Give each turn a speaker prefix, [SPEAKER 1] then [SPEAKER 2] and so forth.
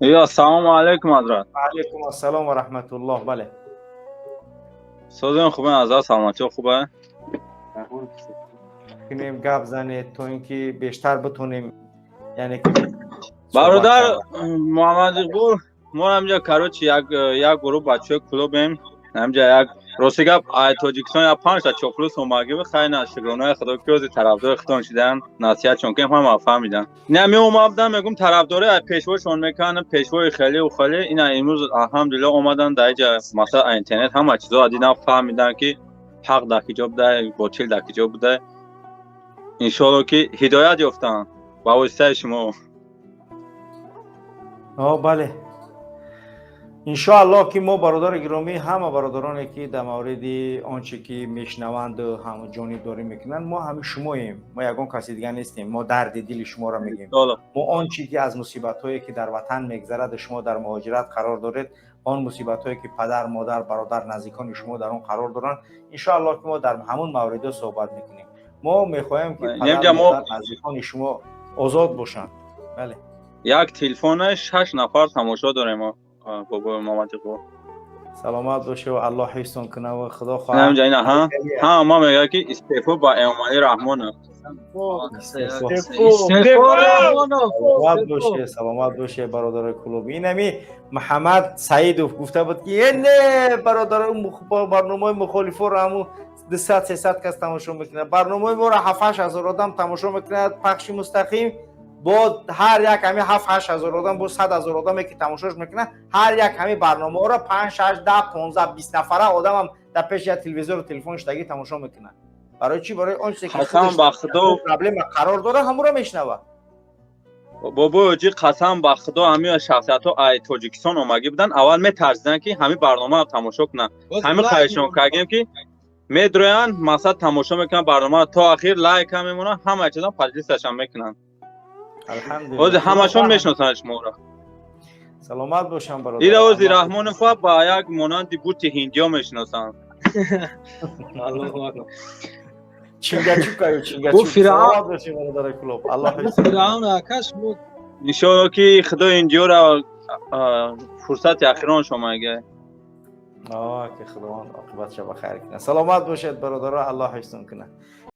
[SPEAKER 1] Ё, салому алейкум, ҳазрат.
[SPEAKER 2] Алейкум ассалом ва раҳматуллоҳ, бале.
[SPEAKER 1] Созем, хубе, ҳазрат, саломатиё хубе?
[SPEAKER 2] Кунем, гап занед, то ин ки бештар битонем, яъне ки
[SPEAKER 1] Бародар Муҳаммад Иқбол, мо ҳамҷа, короче, як гурӯҳ бачаҳои клубем ҳамҷа. Як рости гап, ай Тоҷикистон як панҷта чоплус омагӣ. Хай, на, шукронаи Худо, ки ози тарафдори худон шидан, насиҳатшон кем, ҳама фаҳмидан. Ина меомадам, мегум, тарафдори ай пешвошон мекунанд, пешвои хеле хеле. Ина имрӯз, алҳамдулилла, омадан дар иҷа, масалан, интернет ҳама чизо дидан, фаҳмидан, ки ҳақ дар киҷо буда, ботил дар киҷо буда. Иншоалло, ки ҳидоят ёфтанд ба воситаи шумо.
[SPEAKER 2] О, бале, иншоаллоҳ, ки мо, бародари гиромӣ, ҳама бародароне, ки дар мавриди он че ки мешунаванду ҳам ҷонибдорӣ мекунанд, мо ҳами шумоем, мо ягон каси дигар нестем. Мо дарди дили шуморо мегӯем. Мо он чи ки аз мусибатҳое, ки дар ватан мегзараду шумо дар муҳоҷират қарор доред, он мусибатҳое, ки падар, модар, бародар, наздикони шумо дар он қарор доранд, иншоаллоҳ, ки мо дар ҳамун мавридҳо суҳбат мекунем. Мо мехоҳем, ки падар, модар, наздикони шумо озод бошанд, бале.
[SPEAKER 1] Як телефона шаш нафар тамошо дорем, бобои Муҳаммад Иқбол.
[SPEAKER 2] Саломат боше ва Аллоҳ ҳифзтон кунад ва Худо
[SPEAKER 1] хоҳад. Ҳа, ма мегӯяд, ки истеъфо ба Эмомалӣ Раҳмонов.
[SPEAKER 2] Саломат боше, саломат боше, бародарои клуб. Инами Муҳаммад Саидов гуфта буд, ки не, бародарои, барномаи мухолифоро ҳаму 200, 300 кас тамошо мекунад, барномаи моро ҳафт ҳазор одам тамошо мекунад, пахши мустақим. Бо ҳар як ҳами 7-8 ҳазор одам, бо 100 000 одаме, ки тамошош мекунад, ҳар як ҳами барномаҳоро панҷ, шаш, 10, 15, 20 нафара одамам дар пеши як телевизору телефон шудагӣ тамошо мекунад. Барои чӣ? Барои он чизе ки
[SPEAKER 1] Қасам ба Худо,
[SPEAKER 2] проблема қарор дора, ҳамуро мешунавад.
[SPEAKER 1] Бобоҷи, қасам ба Худо, ҳамин шахсиятҳо ай Тоҷикистон омагӣ буданд, аввал метарсиданд, ки ҳамин барномаро тамошо кунанд. Ҳамин хаҳишон кардем, ки медроянд, мақсад, тамошо мекунанд барномаро то ахир, лайкам мемонанд, ҳама чизам поделиться шам мекунанд. Ози ҳамашон мешиносанд шуморо.
[SPEAKER 2] Саломат бошам, бародар.
[SPEAKER 1] Ира ози Раҳмонова ба як монанди бути ҳиндиё мешиносанд.
[SPEAKER 3] Аллоҳу акбар.
[SPEAKER 2] Чингачукаю, чингачук. Саломат бошем, бародари клуб, Аллоҳ.
[SPEAKER 3] Фиръавн акаш.
[SPEAKER 1] Иншоалло, ки Худо индиёра фурсати ахирон шумо ага.
[SPEAKER 2] Ки Худованд оқибатша ба хайр кунад. Саломат бошед, бародаро, Аллоҳ ҳифзтон кунад.